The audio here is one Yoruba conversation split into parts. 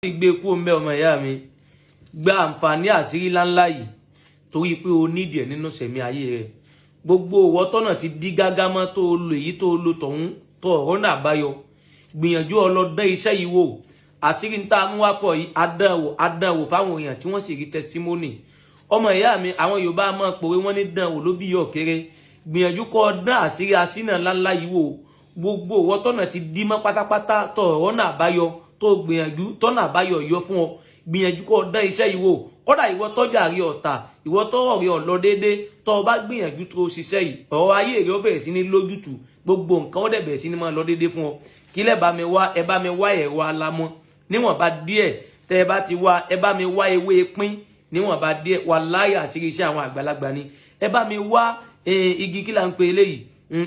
Sì gbé kú ń bẹ, ọmọ ìyá mi, gba àǹfààní àṣírí ńláńlá yìí, torí pé o nídìí ẹ̀ nínú sẹ̀mí ayé rẹ̀. Gbogbo ìwọ tọ́nà ti dí gágá mọ́, tó o lò èyí, tó o lò tọ̀hún, tó ọ̀rọ̀ náà àbáyọ, gbìyànjú ọlọ́dán iṣẹ́ yìí wò. Àṣírí ń tá a mú wá pọ̀ yìí, adánwò adánwò fáwọn èèyàn tí wọ́n sì rí testimony. Ọmọ ìyá mi, àwọn Yorùbá máa pòwe, wọ́n ní dánwò ló bí yọ̀ kéré. Gbìyànjú kọ́ dán àṣírí asínà ńláńlá yìí wò. Gbogbo ìwọ tọ́nà ti dí mọ́ pátápátá, tó ọ̀rọ̀ náà àbáyọ, tó gbìyànjú tọ́nà àbáyọ yọ fún ọ, gbìyànjú kọ́ dán iṣẹ́ yìí wò. Kódà ìwọ tọ́jà rí ọ̀tà, ìwọ tọ́rọ̀ rí ọ̀lọ́ déédé, tó o bá gbìyànjú tó o ṣiṣẹ́ yìí, ọ̀rọ̀ ayé rẹ ó bẹ̀rẹ̀ sí ní lójútùú. Gbogbo nǹkan ó dẹ̀ bẹ̀rẹ̀ sí ní máa lọ déédé fún ọ. Kílẹ̀ bá mi wá, ẹ bá mi wá ẹ̀rọ alamọ níwọ̀nba díẹ̀. Tẹ́ ẹ bá ti wá, ẹ bá mi wá ewé pín níwọ̀nba díẹ̀. Wàláhì, àṣírí iṣẹ́ àwọn àgbàlagbà ni. Ẹ bá mi wá igi, kí là ń pe eléyìí,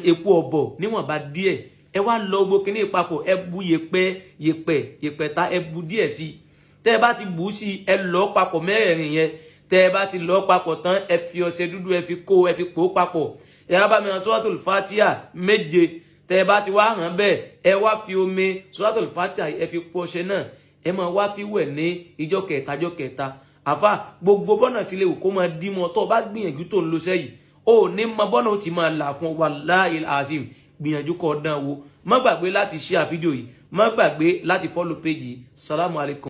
epo ọ̀bọ̀ níwọ̀nba díẹ̀. Ẹ wá lọ gbogbo kíní papọ̀, ẹ bu yẹ̀pẹ̀ yẹ̀pẹ̀ yẹ̀pẹ̀ ta, ẹ bu díẹ̀ sí i. Tẹ́ ẹ bá ti bù ú sí i, ẹ lọ papọ̀ mẹ́rẹ̀ẹ̀rin yẹn. Tẹ́ ẹ bá ti lọ papọ̀ tán, ẹ fi ọṣẹ dúdú, ẹ fi kó, ẹ fi pò ó papọ̀. Ẹ wá bá mi hàn Suratul Fatiha méje. Tẹ́ ẹ bá ti wá hàn bẹ́ẹ̀, ẹ wá fi omi Suratul Fatiha, ẹ fi pò ọṣẹ náà, ẹ máa wá fi wẹ̀ ní ìjọ kẹta, ìjọ kẹta. Àfa, gbogbo bọ́nà tí lè wò kó máa dí mọ́, tó o bá gbìyànjú tó ń lo sẹ́yìn, ó ní mọ bọ́nà ó ti máa là fún ọ. Wallahi azim, gbìyànjú kó dán wò. Má gbàgbé láti share fídíò yìí, má gbàgbé láti follow page yìí. Salamu alaykum.